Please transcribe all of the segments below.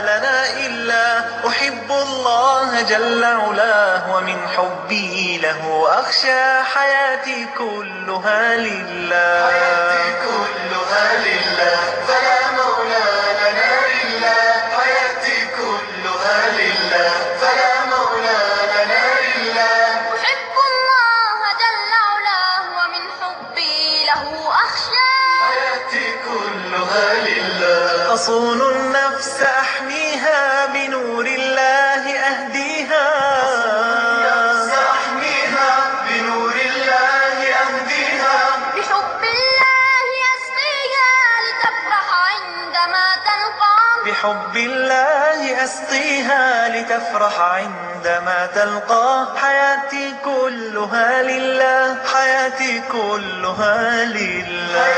لنا إلا. أحب الله جل علاه، ومن حبي له أخشى. حياتي كلها لله، حياتي كلها لله، فلا مولى لنا إلا. حياتي كلها لله، فلا مولى لنا إلا. أحب الله جل علاه، ومن حبي له أخشى. حياتي كلها لله. أصون النفس أحميها، بنور الله أهديها. أصون النفس أحميها، بنور الله أهديها. بحب الله أسقيها لتفرح عندما تلقى. بحب الله أسقيها لتفرح عندما تلقى. حياتي كلها لله، حياتي كلها لله،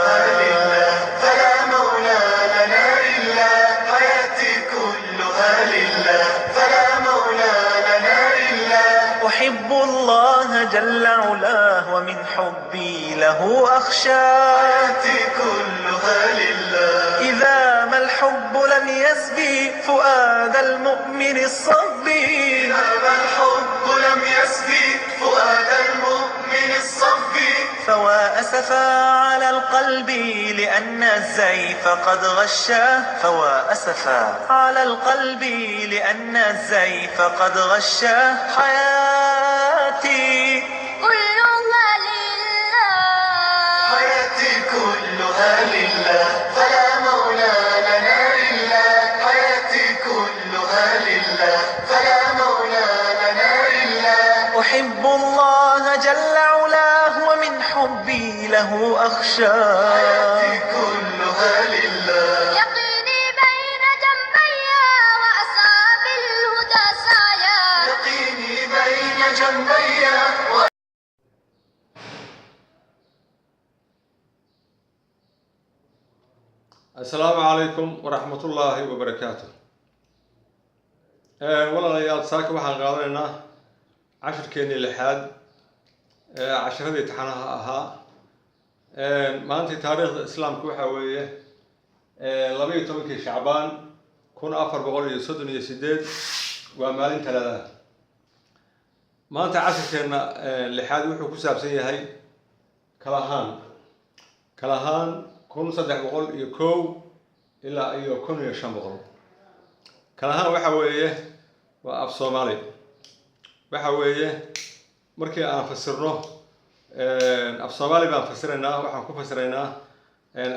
حياتي كلها لله، فلا مولى لنا إلا. حياتي كلها لله، فلا مولى لنا إلا. أحب الله جل علاه، ومن حبي له أخشى. حياتي كلها لله. إذا ما الحب لم يسبي فؤاد المؤمن الصبي، إذا ما الحب لم يسبي فؤاد المؤمن الصبي، فوا أسفا على القلب لأن الزيف قد غشا. فوا أسفا على القلب لأن الزيف قد غشا. حياتي كلها لله، حياتي كلها لله، فلا مولى لنا إلا. حياتي كلها لله، فلا مولى لنا إلا. أحب الله جل علاه، ومن حبي له أخشى. حياتي كلها لله. يقيني بين جنبي وأسعى بالهدى سعيا. يقيني بين جنبي. Asalaamu calaykum waraxmatullaahi wabarakaatu. Walaalayaal, saaka waxaan qaadanaynaa cashirkeennii lixaad ee cashiradii taxanaha ahaa. Maantii taariikhda islaamka waxaa weeye 12-kii Shacbaan 1438, waa maalin Talaadada. Maanta cashirkeenna lixaad wuxuu ku saabsan yahay kalahaan, kalahaan 1301 ilaa iyo 1500. Kalahaan waxa weeye waa af Soomaali. Waxa weeye markii aan fasirno, af Soomaali baan fasiraynaa, waxaan ku fasiraynaa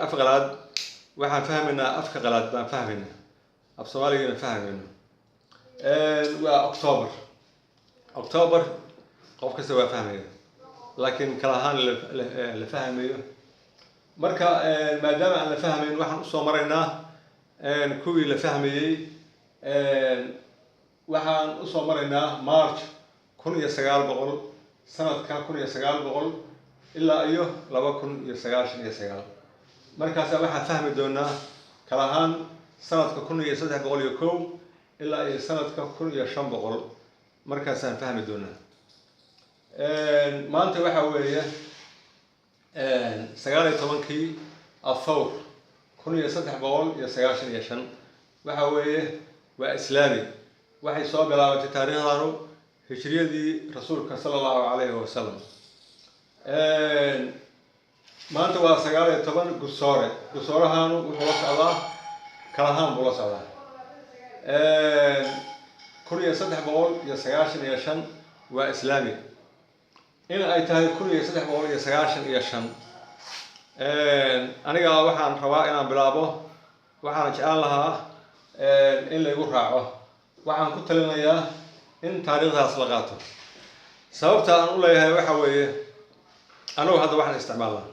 af qalaad. Waxaan fahmaynaa afka qalaad baan fahmaynaa, af Soomaaligana fahmayno. Waa October. October qof kasta waa fahmaya, laakiin kalahaan la fahmayo. Marka maadaama aan la fahmayn, waxaan usoo maraynaa kuwii la fahmayey. Waxaan usoo maraynaa March 1900, sanadka 1900 ilaa iyo 2099. Markaasa waxaan fahmi doonaa kalahaan sanadka 1301 ilaa iyo sanadka 1500. Markaasaan fahmi doonaa. Maanta waxa weeye 19-kii Athawr 1395. Waxa weeye waa islaami. Waxay soo bilaabatay taariikhdanu hijriyadii rasuulka sala Allahu calayhi wasalam. Maanta waa 19 Gusoore. Gusoorahaanu wuxuu la socdaa kalahaan buu la socdaa. 1395 waa islaami. In ay tahay 1395, aniga waxaan rabaa inaan bilaabo. Waxaan jeclaan lahaa in laygu raaco. Waxaan ku talinayaa in taariikhdaas la qaato. Sababta aan u leeyahay waxa weeye, anagu hadda waxaan isticmaalnaa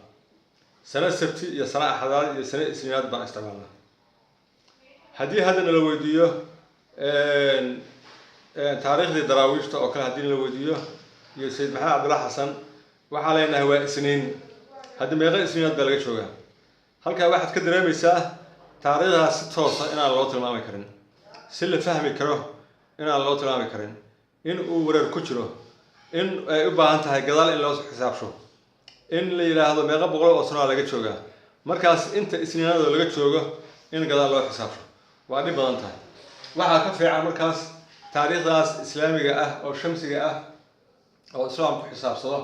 sano Sabti iyo sano Axadaad iyo sano Isniinaad baan isticmaalnaa. Haddii hadda nala weydiiyo taariikhdii Daraawiishta oo kale, haddii nala weydiiyo iyo Sayid Maxamed Cabdulla Xasan, waxaan leenahay waa Isniin. Hadda meeqa Isniinaad baa laga joogaa? Halkaa waxaad ka dareemaysaa taariikhdaas si toosa inaan loo tilmaami karin, si la fahmi karo inaan loo tilmaami karin, in uu wareer ku jiro, in ay u baahan tahay gadaal in loo xisaabsho, in la yidhaahdo meeqa boqol oo sanaa laga joogaa. Markaas inta Isniinada laga joogo in gadaal loo xisaabsho. Waa dhib badan tahay. Waxaa ka fiican markaas taariikhdaas islaamiga ah oo shamsiga ah oo islaamku xisaabsado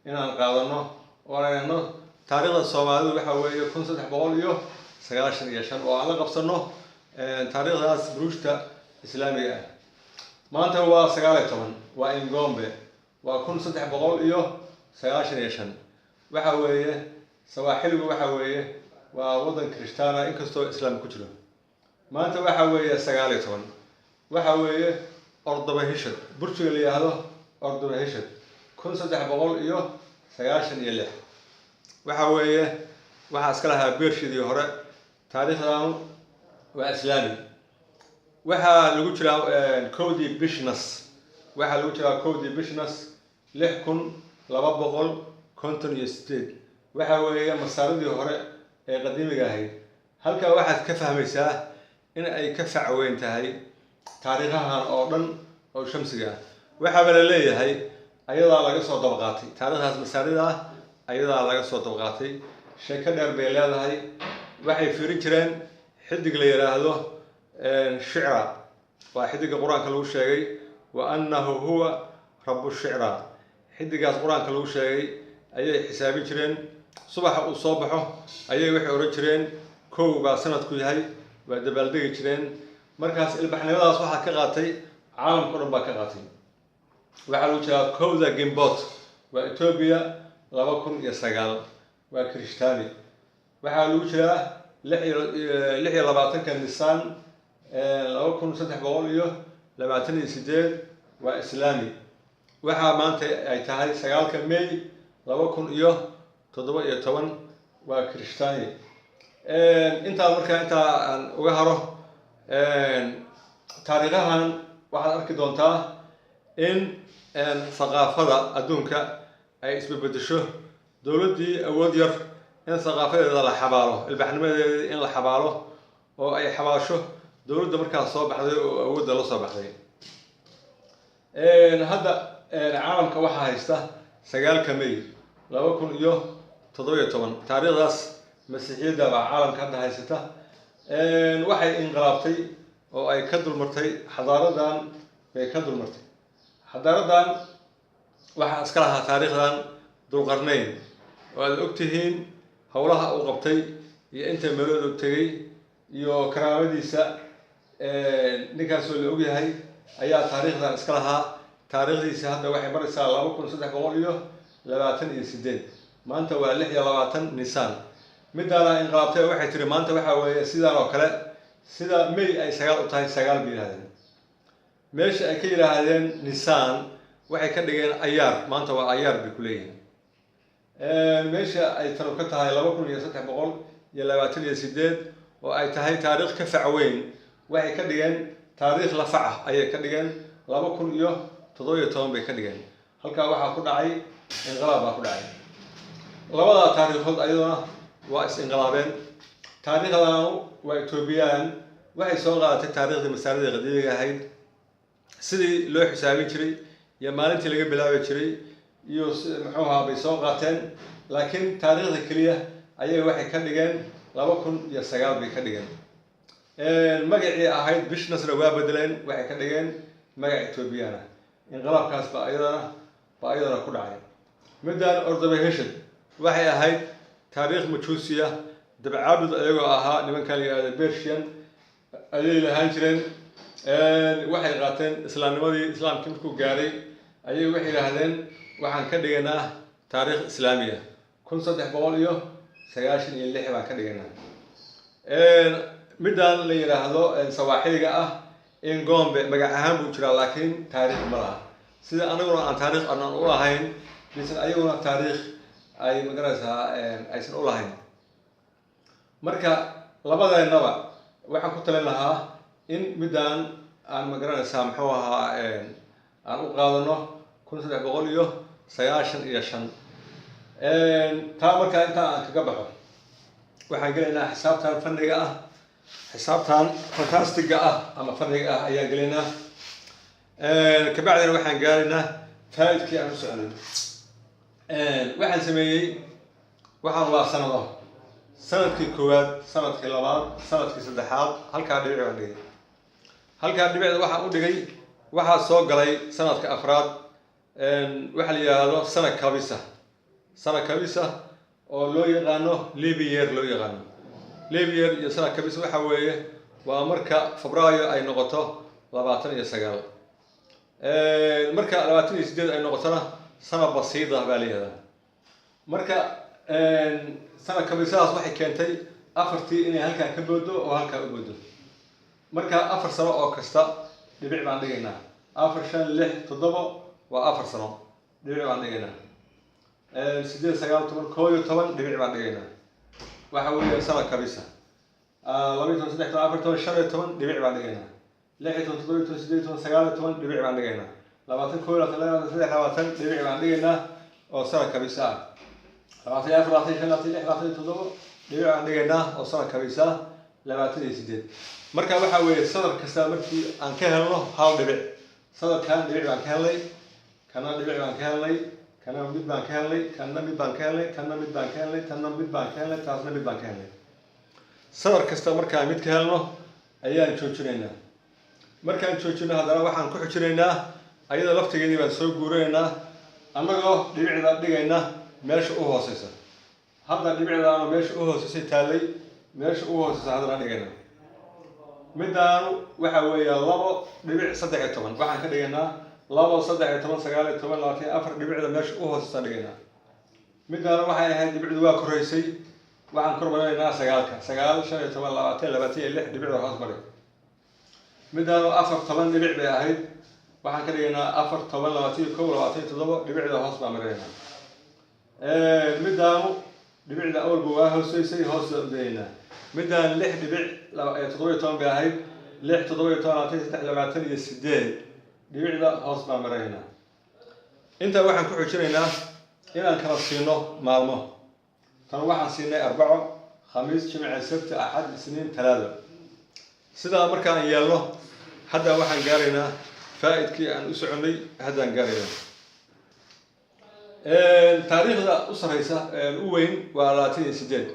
inaan qaadano oo aan taariikhda Soomaalidu waxa weeye 1395, oo aan la qabsano taariikhdaas buruujta islaamiga ah. Maanta waa 19, waa Ingombe, waa 1395. Waxa weeye Sawaaxiligu waxa weeye waa waddan Kirishtaana, inkastoo islaam ku jiro. Maanta waxa weeye 19, waxa weeye Ordabahishad, burjiga la yidhaahdo Ordabahishad, 1396. Waxa weeye waxaa iska lahaa Beershidii hore. Taariikhdanu waa islaami. Waxaa lagu jiraa 1dii bishnas, waxaa lagu jiraa 1dii bishnas, 6258. Waxa weeye masaaridii hore ee qadiimiga ahayd. Halkaa waxaad ka fahmaysaa in ay ka facweyn tahay taariikhahan oo dhan oo shamsiga ah. Waxaaba la leeyahay ayadaa laga soo dabaqaatay taariikhdaas masaarida ah, ayadaa laga soo dabaqaatay. Sheeko dheer bay leedahay. Waxay fiirin jireen xidig la yidhaahdo Shicra, waa xidiga Qur-aanka lagu sheegay, wa annahu huwa rabu shicra. Xidigaas Qur-aanka lagu sheegay ayay xisaabin jireen. Subaxa uu soo baxo ayay waxay odhan jireen 1 baa sanadku yahay, waa dabaaldegi jireen. Markaas ilbaxnimadaas waxaa ka qaatay caalamka o dhan baa ka qaatay. Waxaa lagu jiraa 1da Gimbot, waa Etoobiya, 2009, waa Kirishtaani. Waxaa lagu jiraa 26ka Nisan, 2328, waa islaami. Waxaa maanta ay tahay 9ka May, 2017, waa Kirishtaani. Intaa markaa intaa aan uga haro taariikhahan, waxaad arki doontaa in thaqaafada adduunka ay isbebedesho. Dowladdii awood yar in thaqaafadeeda la xabaalo, ilbaxnimadeeda in la xabaalo oo ay xabaasho dowladda markaas soo baxday oo awoodda la soo baxday. Hadda caalamka waxaa haysta 9ka May, 2017. Taariikhdaas masiixiyadda baa caalamka hadda haysata. Waxay inqilaabtay oo ay ka dulmartay xadaaradan bay ka dulmartay. Xadaaradan waxaa iska lahaa taariikhdan Dulqarnayn, oo aad ogtihiin howlaha uu qabtay iyo inta meelood uu tegay iyo karaamadiisa. Ninkaasoo la ogyahay ayaa taariikhdan iska lahaa. Taariikhdiisa hadda waxay maraysaa 2328. Maanta waa 26 Nisan. Midaana inqalaabtay waxay tiri maanta waxa weeye sidaan oo kale, sida May ay 9 u tahay, 9 bay yidhahdeen. Meesha ay ka yidhaahdeen Nisan waxay ka dhigeen Ayaar. Maanta waa Ayaar bay ku leeyihiin. Meesha ay tanu ka tahay 2328 oo ay tahay taariikh ka fac weyn, waxay ka dhigeen taariikh la faca ayay ka dhigeen, 2017 bay ka dhigeen. Halkaa waxaa ku dhacay inqilaab baa ku dhacay. Labadaa taariikhood ayaduna waa is inqilaabeen. Taariikhdanu waa Etoobiyaan. Waxay soo qaadatay taariikhdii masaaridii qadiimiga ahayd, sidii loo xisaabin jiray iyo maalintii laga bilaabi jiray iyo muxuu ahaa bay soo qaateen, laakiin taariikhda keliya ayay waxay ka dhigeen 2009 bay ka dhigeen. Magacii ahayd bishnasna waa bedeleen, waxay ka dhigeen magac Etoobiyana. Inqilaabkaas baa iyadana ku dhacay. Middan Ordabaheshad waxay ahayd taariikh majuusiya, dabcaabud ayagoo ahaa nimankan la yihahdo Bersian ayay lahaan jireen. Waxay qaateen islaamnimadii. Islaamkii markuu gaaray ayay waxay yidhaahdeen waxaan ka dhiganaa taariikh islaamiya, 1396 baan ka dhiganaa. Middan la yidhaahdo Sawaaxiliga ah, Ingombe magac ahaan buu jiraa, laakiin taariikh ma laha. Sida anaguna aan taariikh aanan u lahayn, bisan ayaguna taariikh ay magaraysaa aysan u lahayn. Marka labadeennaba waxaan ku talin lahaa in middan aan magaranaysaa muxuu ahaa aan u qaadano 1395. Taa markaa intaa aan kaga baxo, waxaan gelaynaa xisaabtan fanniga ah, xisaabtan fantastiga ah ama fanniga ah ayaan gelaynaa. Kabacdina waxaan gaaraynaa faa'idkii aan u soconay. Waxaan sameeyey, waxaan waa sanado. Sanadkii koowaad, sanadkii labaad, sanadkii saddexaad, halkaa dhibic baan dhigay. Halkaa dhibicda waxaan u dhigay, waxaa soo galay sanadka afraad waxa la yidhaahdo sana kabisa, sana kabisa oo loo yaqaano leap year loo yaqaano. Leap year iyo sana kabisa waxa weeye waa marka Febraayo ay noqoto 29, marka 28 ay noqotona sana basiida baa la yihahdaa. Marka sana kabisadaas waxay keentay afartii inay halkaa ka boodo oo halkaa u boodo. Marka 4 sano oo kasta dhibic baan dhigaynaa. Afar, shan, lix, toddobo waa 4 sano, dhibic baan dhigaynaa. Sideed, sagaal, 10, 11 dhibic baan dhigaynaa. Waxa weeye sana kabisa. 12, 13, 14, 15 dhibic baan dhigaynaa. 16, 17, 18, 19 dhibic baan dhigaynaa. 20, 21, 22, 23 dhibic baan dhigaynaa oo sana kabisa ah. 24, 25, 26, 27 dhibic baan dhigaynaa oo sana kabisa ah. 28. Marka waxa weeye sadar kasta markii aan ka helno hal dhibic, sadarkan dhibic baan ka helnay, kana dhibic baan ka helnay, kana mid baan ka helnay, kana mid baan ka helnay, tanna mid baan ka helnay, tanna mid baan ka helnay, taasna mid baan ka helnay. Sadar kasta markaan mid ka helno ayaan joojinaynaa. Markaan joojino, haddana waxaan ku xujinaynaa ayada laftigeedii baan soo guurinaynaa, annagoo dhibicda dhigayna meesha u hooseysa. Hadda dhibicdaanu meesha u hooseysay taallay, meesha u hooseysa haddana dhigayna. Midaanu waxa weeye 2.13. Waxaan ka dhigaynaa 2, 13, 19, 24. Dhibicda meesha u hooseysa dhigaynaa. Midaanu waxay ahayd dhibicdu waa koraysay, waxaan kor marinaynaa sagaalka. Sagaal, 15, 20, 26, dhibicda hoos mari. Midaanu 4, 10 dhibic bay ahayd. Waxaan ka dhigaynaa 4, 10, 21, 27, dhibicda hoos baan marinaynaa. Midaanu dhibicda awalba waa hooseysay, hoos baan udayaynaa. Midaan 6.17 bay ahayd. 6, 17, 23, 28, dhibicda hoos baan marinaynaa. Intaa waxaan ku xujinaynaa inaan kala siino maalmo. Tan waxaan siinay Arbaco, Khamiis, Jimce, Sabti, Axad, Isniin, Talaado. Sidaa markaan yeelno, hadda waxaan gaaraynaa faa'idkii aan u soconnay. Haddaan gaaraynaa taariikhda u sareysa, u weyn waa 28.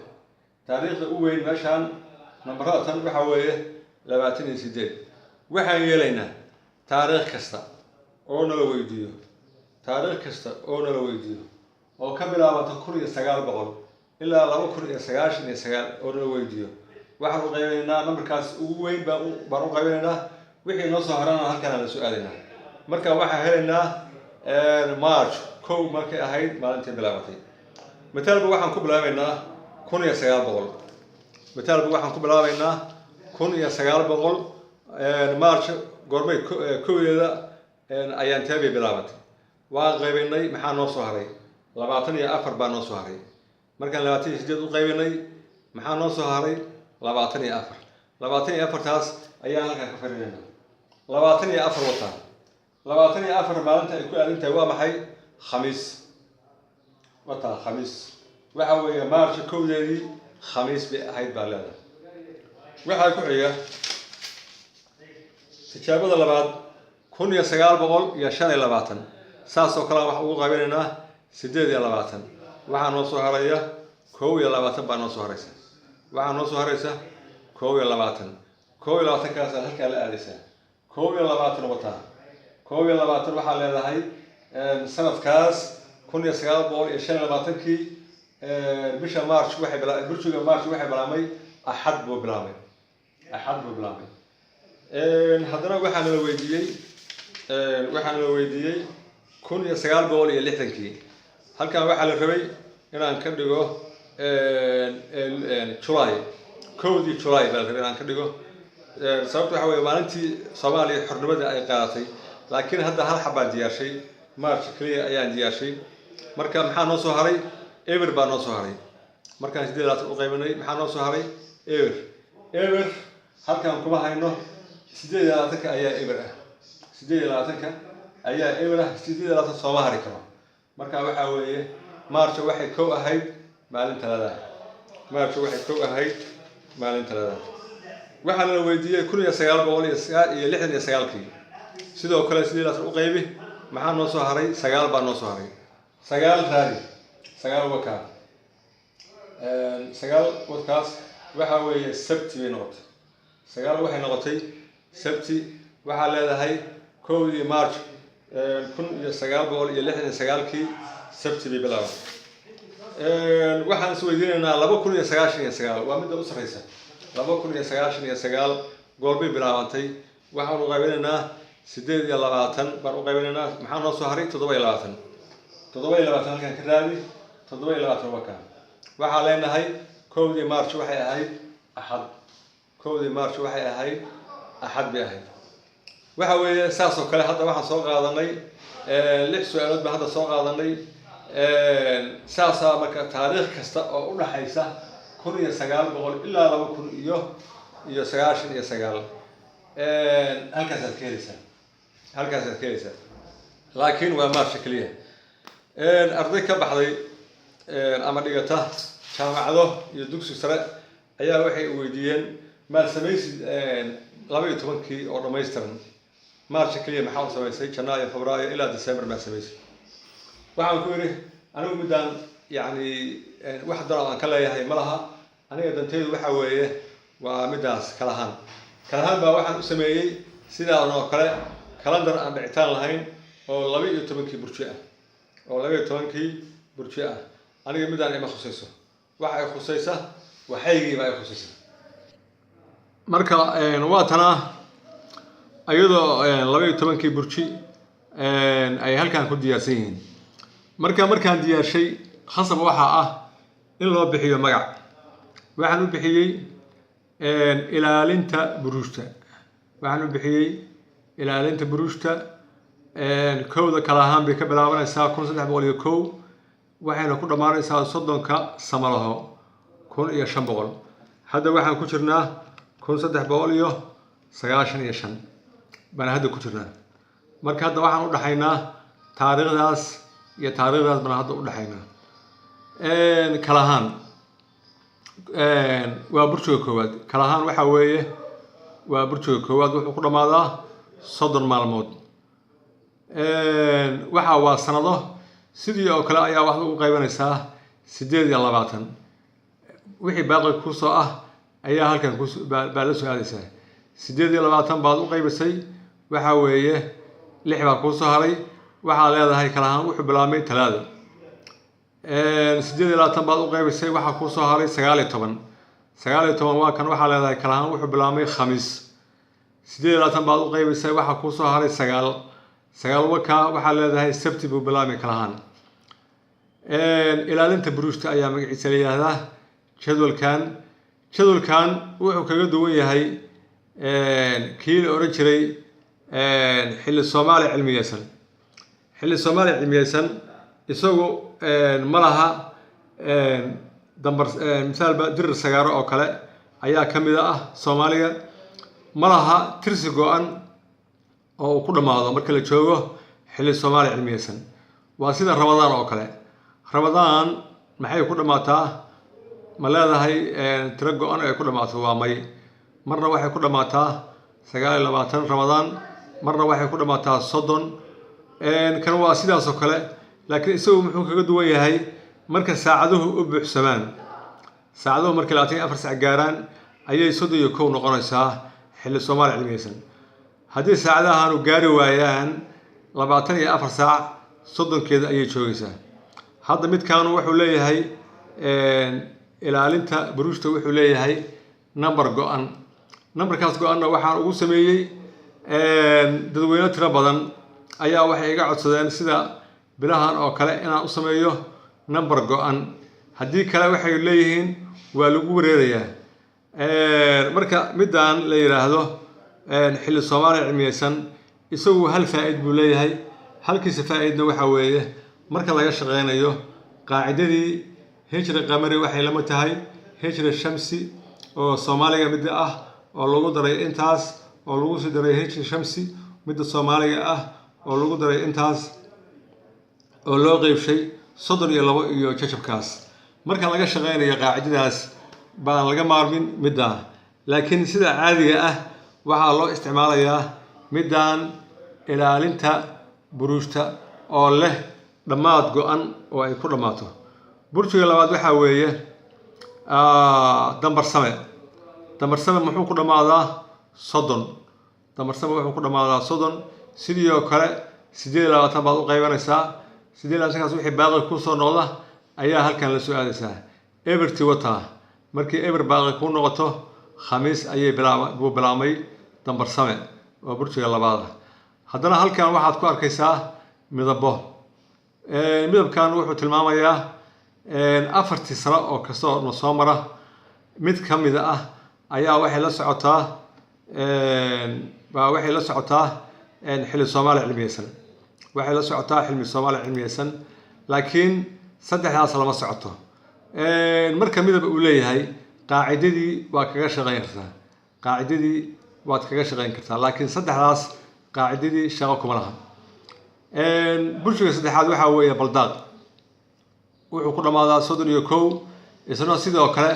Taariikhda u weyn meeshaan nambarada tan waxa weeye 28. Waxaan yeelaynaa taariikh kasta oo nala weydiiyo, taariikh kasta oo nala weydiiyo oo ka bilaabata 1900 ilaa 2099 oo nala weydiiyo, waxaan u qaybinaynaa nambarkaas ugu weyn baan u qaybinaynaa. Wixii noo soo harana halkaan la soo aadaynaa. Marka waxaan helaynaa March 1 markay ahayd maalintii bilaabatay. Mataalba waxaan ku bilaabaynaa 1900. Mataalba waxaan ku bilaabaynaa 1900. March goormay kowdeeda ayaan teebay bilaabatay? Waan qaybinay. Maxaa noo soo haray? 24 baa noo soo haray. Markaan 28 u qaybinay, maxaa noo soo haray? 24. 24-taas ayaan halkaan ka farinaynaa. 24 wataa. 24 maalinta ay ku aadan tahay waa maxay? Khamiis wataa. Khamiis waxa weeye March kowdeedii Khamiis bay ahayd baa leedahay. Waxaa ku xiga tijaabada labaad, 1925. Saas oo kale waxaan ugu qaybinaynaa 28. Waxaa noo soo haraya 21 baa noo soo haraysa. Waxaa noo soo haraysa 21. 21-kaasaad halkaa la aadaysaa. 21 wataa. 21 waxaa leedahay sanadkaas 1925-kii bisha March waxay bila burjiga March waxay bilaabmay Axad buu bilaabmay, Axad buu bilaabmay. Haddana waxaana la weydiiyey 1960-kii. Halkan waxaa la rabay inaan ka dhigo July, 1-dii July baa la rabay inaan ka dhigo. Sababta waxa weye maalintii Soomaaliya xornimada ay qaadatay. Laakiin hadda hal xabaan diyaarshay, March keliya ayaan diyaarshay. Marka maxaa noo soo haray? Eber baa noo soo haray. Markaan 28 u qaybinay, maxaa noo soo haray? Eber. Eber halkan kuma hayno. 28-ka ayaa eber ah, 28-ka ayaa eber ah. 28 sooma hari karo. Marka waxaa weeye March waxay 1 ahayd maalin Talaada. March waxay 1 ahayd maalin Talaada. Waxaana la weydiiyey 1969-kii. Sidoo kale 28 u qaybi. Maxaa noo soo haray? Sagaal baa noo soo haray. Sagaal raadi. Sagaal wakaa. Sagaal wadkaas waxa weeye Sabti bay noqotay. Sagaal waxay noqotay Sabti. Waxaa leedahay 1dii March 1969-kii Sabti bay bilaabantay. Waxaan is weydiinaynaa 2099 waa midda u sarreysa. 2099 goorbay bilaabantay? Waxaan u qaybinaynaa 28 baan u qaybinaynaa. Maxaa noo soo haray? 27. 27 halkan ka raadi. 27 waa kaa. Waxaa leenahay 1dii March waxay ahayd Axad. 1dii March waxay ahayd Axad bay ahayd. Waxa weeye saas oo kale. Hadda waxaan soo qaadanay lix su-aalood baan hadda soo qaadanay. Saasaa marka taariikh kasta oo u dhaxaysa 1900 ilaa 2099 halkaasaad ka heleysaa, halkaasaad ka heleysaa, laakiin waa Maarsha keliya. Arday ka baxday ama dhigata jaamacado iyo dugsi sare ayaa waxay weydiiyeen: maad samaysid 12-kii oo dhammaystiran, Maarcha keliya maxaa u samaysay, Janaayo, Febraayo ilaa December maad samaysay? Waxaan ku yidhi anigu middaan yacni wax dan oo aan ka leeyahay ma laha. Aniga dantaydu waxa weeye waa middaas kalahaan. Kalahaan baa waxaan u sameeyey sidaan oo kale calendar aan dhicitaan lahayn oo 12-kii burji ah, oo 12-kii burji ah. Aniga middaan ima khusayso. Waxa ay khusaysa waxaygiiba ay khusaysa. Marka waa tanaa iyadoo 12-kii burji ay halkan ku diyaarsan yihiin. Marka markaan diyaarshay, khasab waxaa ah in loo bixiyo magac. Waxaan u bixiyey ilaalinta buruujta. Waxaan u bixiyey ilaalinta buruujta. 1da kala ahaan bay ka bilaabanaysaa 1301, waxayna ku dhammaanaysaa 30-ka samalaho 1500. Hadda waxaan ku jirnaa 1395 baan hadda ku jirnaa. Marka hadda waxaan u dhaxaynaa taariikhdaas iyo taariikhdaas baan hadda u dhaxaynaa. Kalahaan waa burjiga koowaad. Kalahaan waxa weeye waa burjiga koowaad, wuxuu ku dhammaadaa 30 maalmood. Waxa waa sanado. Sidii oo kale ayaa waxaad ugu qaybanaysaa 28. Wixii baaqi kusoo ah ayaa halkan baa la soo aadaysaa. 28 baad u qaybisay, waxa weeye lix baa kuusoo haray. Waxaa leedahay kalahaan wuxuu bilaabmay Talaado. 28 baad u qaybisay, waxaa kuusoo haray 19. 19 waa kan. Waxaa leedahay kalahaan wuxuu bilaabmay Khamiis. 28 baad u qaybisay, waxaa kuusoo haray sagaal. Sagaal waka. Waxaa leedahay Sabti buu bilaabmay kalahaan. Ilaalinta buruujta ayaa magaciisa la yihahdaa jadwalkan. Jadwalkan wuxuu kaga duwan yahay kii la odhan jiray xilli Soomaaliya cilmiyeysan. Xilli Soomaaliya cilmiyeysan isagu ma laha dambar. Misaalba dirir sagaaro oo kale ayaa ka mid ah Soomaaliga. Ma laha tirsi go-an oo uu ku dhammaado marka la joogo xilli Soomaaliya cilmiyeysan. Waa sida Ramadaan oo kale. Ramadaan maxay ku dhammaataa? Ma leedahay tiro go-an ay ku dhammaato? Waa may. Marna waxay ku dhammaataa 29 Ramadaan, marna waxay ku dhammaataa 30. Kan waa sidaas oo kale, laakiin isagu muxuu kaga duwan yahay? Marka saacaduhu u buuxsamaan, saacaduhu markay 24 sac gaaraan ayay 31 noqonaysaa xilli Soomaaliya cilmiyeysan. Haddii saacadahaanu gaari waayaan 24 saac, 30-keeda ayay joogaysaa. Hadda midkan wuxuu leeyahay ilaalinta buruujta, wuxuu leeyahay number go-an. Numberkaas go-anna waxaan ugu sameeyey dadweyne tiro badan ayaa waxay iga codsadeen sida bilahan oo kale inaan u sameeyo number go-an. Haddii kale waxay leeyihiin waa lagu wareerayaa. Marka middan la yidhaahdo xilli Soomaaliya cilmiyeysan, isagu hal faa'id buu leeyahay. Halkiisa faa'idna waxa weeye marka laga shaqeynayo qaacidadii hijri qamari, waxay lama tahay hijri shamsi oo Soomaaliga midda ah oo lagu daray intaas, oo lagu sii daray hijri shamsi midda Soomaaliga ah oo lagu daray intaas, oo loo qeybshay 32 iyo jajabkaas. Marka laga shaqeynayo qaacidadaas baan laga maarmin middaa, laakiin sida caadiga ah waxaa loo isticmaalayaa middan ilaalinta buruujta oo leh dhammaad go-an oo ay ku dhammaato. Burjiga labaad waxaa weeye Dambarsame, dambarsame muxuu ku dhammaadaa? 30. Dambarsame wuxuu ku dhammaadaa 30. Sidii oo kale 28 baad u qaybanaysaa. 28-kaas wixii baaqi kusoo noqda ayaa halkan la soo aadaysaa. Eberti wataa, markii eber baaqi kuu noqoto, Khamiis ayay bilaab buu bilaabmay dambarsame oo burjiga labaada. Haddana halkan waxaad ku arkaysaa midabo. Midabkan wuxuu tilmaamayaa afartii sano oo kasta oo na soo mara mid ka mid ah ayaa waxay la socotaa, baa waxay la socotaa xilli Soomaali cilmiyeysan. Waxay la socotaa xilmi Soomaali cilmiyeysan, laakiin saddexdaas lama socoto. Marka midab uu leeyahay, qaacidadii waa kaga shaqeyn kartaa, qaacidadii waad kaga shaqeyn kartaa, laakiin saddexdaas qaacidadii shaqo kuma laha. Burjiga saddexaad waxaa weeye baldaaq. Wuxuu ku dhammaadaa 31. Isna sidoo kale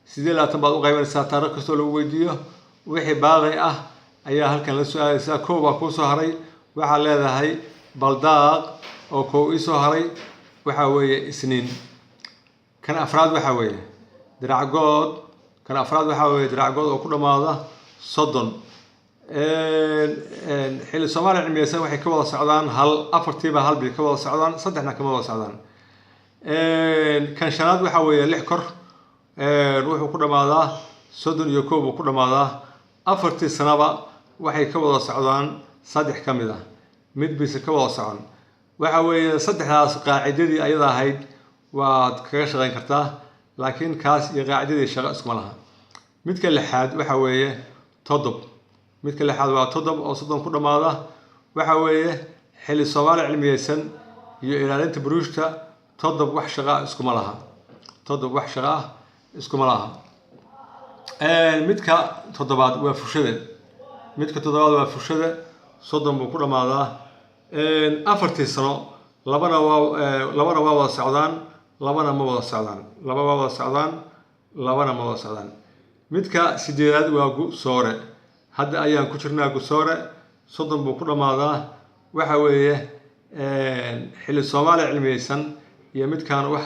28 baad u qaybanaysaa. Taariikh kastoo lagu weydiiyo, wixii baaqi ah ayaa halkan la soo aadaysaa. 1 baa kuu soo haray. Waxaad leedahay baldaaq oo 1 ii soo haray waxaa weeye Isniin. Kan afraad waxaa weeye diracgood. Kan afraad waxaa weeye diracgood oo ku dhammaada 30. Xilli Soomaaliya cilmiyeysan waxay ka wada socdaan hal, afartiiba hal bay ka wada socdaan, saddexna kama wada socdaan. Kan shanaad waxaa weeye lix kor. Wuxuu ku dhammaadaa 31 buu ku dhammaadaa. Afartii sanaba waxay ka wada socdaan saddex ka mid ah, mid bayse ka wada socon. Waxa weeye saddexdaas qaacidadii ayada ahayd waad kaga shaqeyn kartaa, laakiin kaas iyo qaacidadii shaqo iskuma laha. Midka lixaad waxa weeye todob. Midka lixaad waa todob oo 30 ku dhammaada. Waxa weeye xilli Soomaali cilmiyeysan iyo ilaalinta buruujta todob wax shaqa ah iskuma laha. Todob wax shaqa ah iskuma laha. Midka toddobaad waa fushada. Midka toddobaad waa fushada, 30 buu ku dhammaadaa. Afartii sano labana waa wada socdaan, labana ma wada socdaan. Laba waa wada socdaan, labana ma wada socdaan. Midka sideedaad waa gusoore. Hadda ayaan ku jirnaa gusoore. 30 buu ku dhammaadaa. Waxa weeye xilli Soomaaliya cilmiyeysan iyo midkaan wax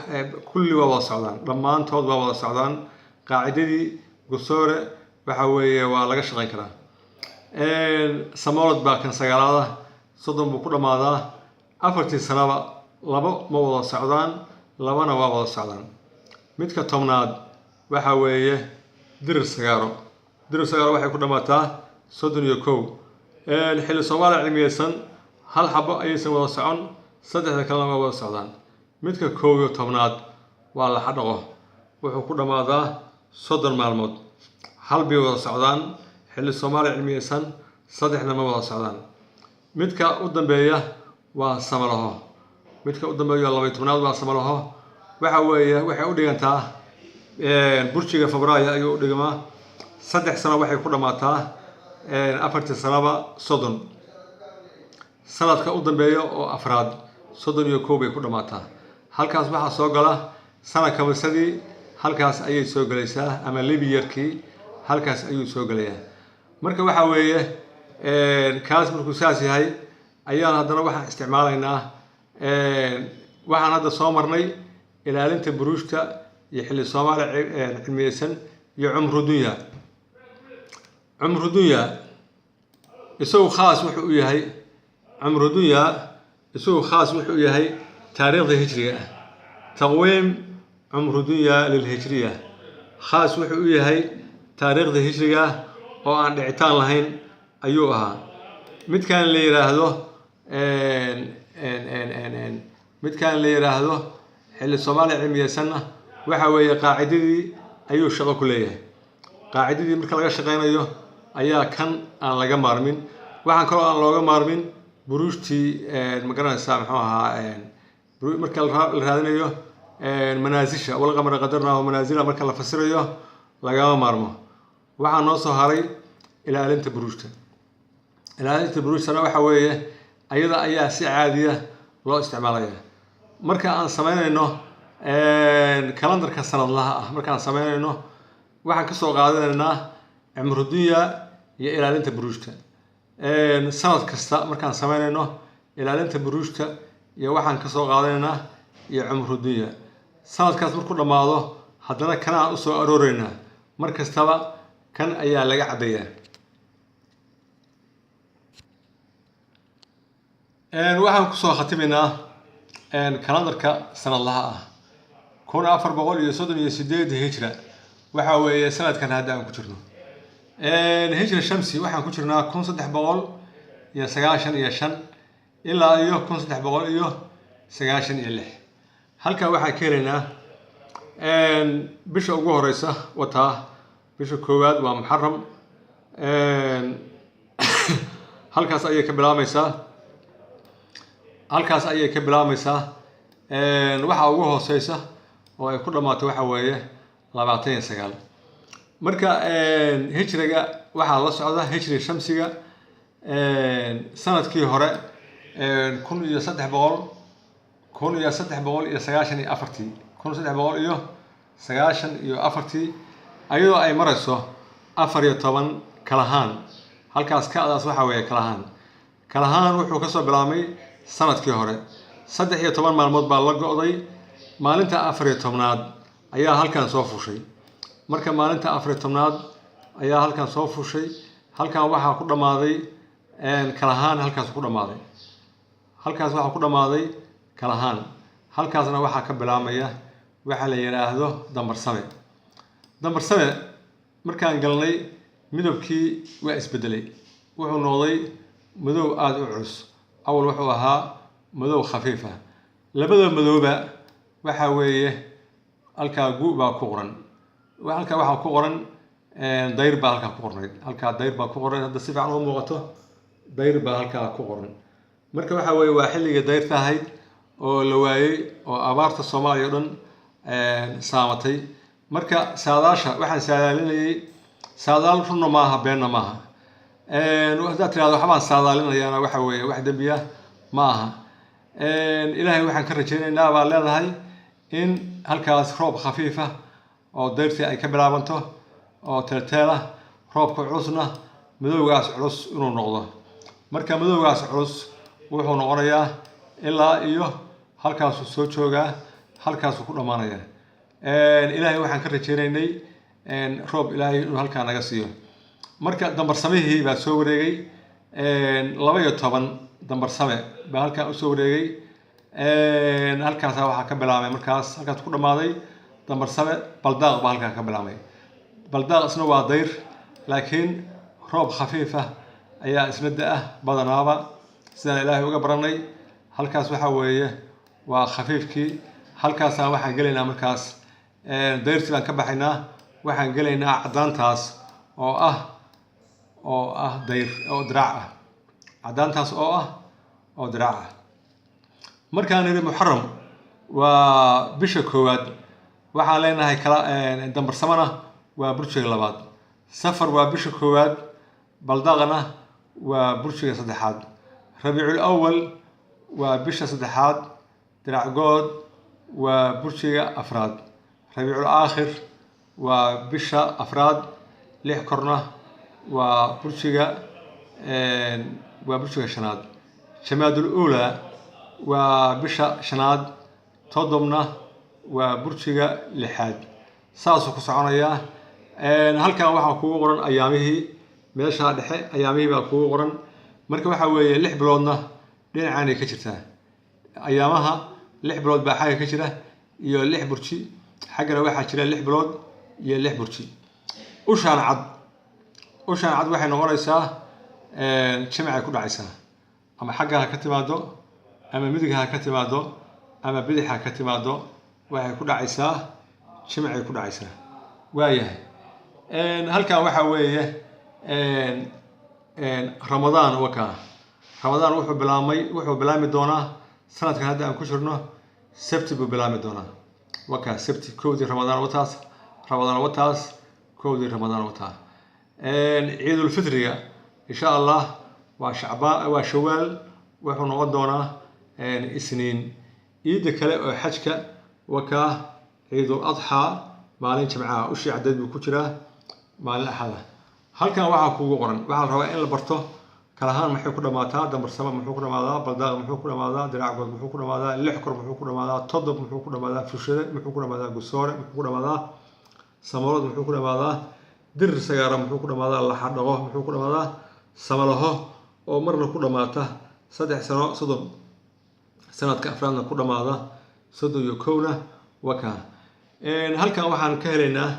kulli waa wada socdaan, dhammaantood waa wada socdaan. Qaacidadii gusoore waxa weeye waa laga shaqeyn karaa. Samoolod baa kan sagaalaada, 30 buu ku dhammaadaa. Afartii sanaba labo ma wada socdaan, labana waa wada socdaan. Midka 10aad waxa weeye dirir sagaaro. Dirir sagaaro waxay ku dhammaataa 31. Xilli Soomaaliya cilmiyeysan hal xabo ayaysan wada socon, saddexda kalena waa wada socdaan. Midka 11aad waa laxadhaqo. Wuxuu ku dhammaadaa 30 maalmood. Hal bay wada socdaan xilli Soomaaliya cilmiyeysan, saddexna ma wada socdaan. Midka u dambeeya waa samalaho. Midka u dambeeya 12aad waa samalaho. Waxa weeye waxay u dhigantaa burjiga Febraayo ayuu u dhigmaa. 3 sano waxay ku dhammaataa afartii sanaba 30. Sanadka u dambeeya oo afraad 31 bay ku dhammaataa. Halkaas waxaa soo gala sana kamisadii, halkaas ayay soo gelaysaa, ama leap yearkii halkaas ayuu soo gelayaa. Marka waxa weeye kaas markuu saas yahay ayaan haddana waxaan isticmaalaynaa, waxaan hadda soo marnay ilaalinta buruujta iyo xilli Soomaaliya cilmiyeysan iyo cumru dunya. Cumru dunya isagu khaas wuxuu u yahay, cumru dunya isagu khaas wuxuu u yahay taariikhda hijriga ah. Taqwiim cumru dunya lilhijriya khaas wuxuu u yahay taariikhda hijriga oo aan dhicitaan lahayn ayuu ahaa. Midkan la yiraahdo, midkan la yiraahdo xilli Soomaaliya cilmiyeysanna waxa weeye qaacidadii ayuu shaqo ku leeyahay. Qaacidadii marka laga shaqeynayo ayaa kan aan laga maarmin. Waxaan kaloo aan looga maarmin buruujtii, ma garanaysaa, muxuu ahaa, marka la raadinayo manaasisha walqamara qadarnaa manaasila, marka la fasirayo lagama maarmo. Waxaa noo soo haray ilaalinta buruujta. Ilaalinta buruujtana waxa weeye ayada ayaa si caadiya loo isticmaalaya marka aan sameynayno kalendarka sanadlaha ah. Markaan sameynayno waxaan kasoo qaadanaynaa cumru dunya iyo ilaalinta buruujta. Sanad kasta markaan sameynayno ilaalinta buruujta iyo waxaan kasoo qaadanaynaa iyo cumru dunya, sanadkaas markuu dhammaado Haddana kanaan usoo arooreynaa. Mar kastaba kan ayaa laga cabayaa. Waxaan kusoo khatimaynaa kalandarka sanadlaha ah, 1438 hijra. Waxa weeye sanadkan hadda aan ku jirno. Hijra shamsi waxaan ku jirnaa 1395 ilaa iyo 1396. Halkaa waxaan ka helaynaa bisha ugu horeysa wataa. Bisha koowaad waa Muxaram, halkaas ayay ka bilaabmaysaa, halkaas ayay ka bilaabmaysaa. Waxa ugu hooseysa oo ay ku dhammaato waxa weeye 29. Marka hijriga waxaa la socda hijri shamsiga. Sanadkii hore 1300, 1394-tii, 1394-tii, ayadoo ay marayso 14 kalahaan. Halkaas kadaas waxa weeye kalahaan. Kalahaan wuxuu kasoo bilaabmay sanadkii hore, 13 maalmood baa la go'day. Maalinta 14aad ayaa halkan soo fushay. Marka maalinta 14aad ayaa halkan soo fushay. Halkan waxaa ku dhammaaday kalahaan, halkaas ku dhammaaday. Halkaas waxaa ku dhammaaday kalahaan. Halkaasna waxaa ka bilaabmaya waxa la yidhaahdo dambarsame. Dambarsame markaan galnay, midabkii waa isbedelay, wuxuu noqday madow aada u culus. Awal wuxuu ahaa madow khafiif ah. Labada madowba waxa weeye halkaa gu baa ku qoran. Halkaa waxaa ku qoran dayr baa halkaa ku qornayd. Halkaa dayr baa ku qoran. Hadda si fiican uma muuqato, dayr baa halkaa ku qoran. Marka waxa weeye waa xilligii dayrta ahayd oo la waayey oo abaarta Soomaaliya o dhan saamatay. Marka saadaasha waxaan saadaalinayay, saadaal runna maaha, beenna maaha. Haddaad tirahdo waxbaan saadaalinayaana, waxa weeye wax dembiya ma aha. Ilaahay waxaan ka rajaynaynaa baa leedahay in halkaas roob khafiif ah oo dayrtii ay ka bilaabanto oo teelteel ah, roobka culusna madowgaas culus inuu noqdo. Marka madowgaas culus wuxuu noqonayaa ilaa iyo halkaasuu soo joogaa, halkaasuu ku dhammaanaya. Ilaahay waxaan ka rajaynaynay roob Ilaahay inuu halkaa naga siiyo. Marka dambarsamihii baa soo wareegay, 12 dambarsame baa halkaa usoo wareegay. Halkaasaa waxaa ka bilaabmay, markaas halkaas ku dhammaaday dambarsame. Baldaaq baa halkaa ka bilaabmay. Baldaaq isna waa dayr, laakiin roob khafiif ah ayaa isna da-ah badanaaba, sidaan Ilaahay uga baranay. Halkaas waxa weeye waa khafiifkii. Halkaasaan waxaan gelaynaa markaas dayrtii baan ka baxaynaa, waxaan gelaynaa caddaantaas oo ah dayr oo diraac ah, caddaantaas oo ah oo diraac ah. Markaan nidhi Muxaram waa bisha koowaad, waxaan leenahay kala dambarsamana waa burjiga labaad. Safar waa bisha koowaad, baldaqna waa burjiga saddexaad. Rabiicul Awal waa bisha saddexaad, diracgood waa burjiga afraad. Rabiicul Aakhir waa bisha afraad, lix korna waa burjiga shanaad. Jamaadul Uulaa waa bisha shanaad, todobna waa burjiga lixaad. Saasuu ku soconayaa. Halkan waxaa kugu qoran ayaamihii, meesha dhexe ayaamihii baa kugu qoran. Marka waxaa weeye 6 biloodna dhinacaanay ka jirtaa. Ayaamaha 6 bilood baa xagga ka jira iyo lix burji. Xaggana waxaa jira 6 bilood iyo lix burji. Ushaan cad, ushaan cad waxay noqonaysaa jimcay ku dhacaysaa, ama xagga ha ka timaado, ama midig ha ka timaado, ama bidix ha ka timaado, waxay ku dhacaysaa jimcay ku dhacaysaa. Waayahay, halkan waxaa weeye Ramadaan. Wakaa Ramadaan wuxuu bilaabmi doonaa sanadkan hadda aan ku jirno, sabti buu bilaabmi doonaa. Wakaa sabti 1-dii Ramadaan wataas, Ramadaan wataas, 1-dii Ramadaan wataa. Ciidulfitriga insha Allah waa Shacbaan, waa Shawaal, wuxuu noqon doonaa Isniin. Ciidda kale oo xajka wakaa, Ciidul Adxaa maalin Jimcaha, ushii caddeed buu ku jiraa, maalin Axada. Halkan waxaa kugu qoran, waxaa la rabaa in la barto. Kalahaan maxay ku dhamaataa? Dambarsama muxuu ku dhamaadaa? Baldaaq muxuu ku dhamaadaa? Diracgood muxuu ku dhamaadaa? Lix kor muxuu ku dhamaadaa? Todob muxuu ku dhamaadaa? Fushade muxuu ku dhamaadaa? Gusoore muxuu ku dhamaadaa? Samalood muxuu ku dhamaadaa? Dirir sagaara muxuu ku dhamaadaa? Laxadhaqo muxuu ku dhamaadaa? Samalaho oo marna ku dhamaata 3 sano 30, sanadka afraadna ku dhamaada 31-na wakaa. Halkan waxaan ka helaynaa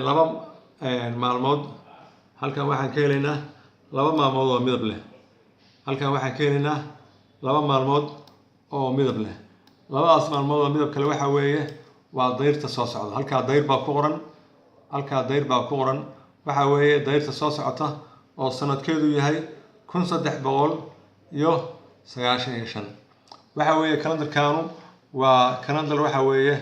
laba maalmood. Halkan waxaan ka helaynaa laba maalmood oo midab leh. Halkan waxaan ka helaynaa laba maalmood oo midab leh. Labadaas maalmood oo midab kale waxa weeye waa dayrta soo socda. Halkaa dayr baa ku qoran, halkaa dayr baa ku qoran. Waxa weeye dayrta soo socota oo sanadkeedu yahay 1395. Waxa weeye kalandarkaanu waa kalandar, waxa weeye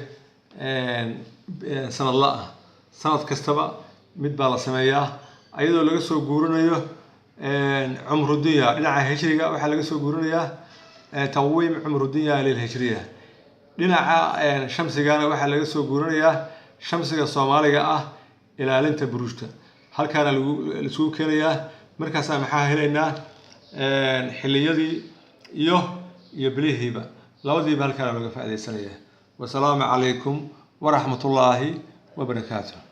sanadla ah. Sanad kastaba mid baa la sameeyaa, ayadoo laga soo guurinayo cumrudunya dhinaca hijriga. Waxaa laga soo guurinayaa taqwiim cumrudunya lilhijriya. Dhinaca shamsigana waxaa laga soo guurinayaa shamsiga Soomaaliga ah, ilaalinta buruujta. Halkaana lagu laisugu keenayaa. Markaasaa maxaa helaynaa? Xilliyadii iyo bilihiiba, labadiiba halkaana looga faa'iidaysanaya. Wasalaamu calaykum waraxmatullaahi wabarakaatuh.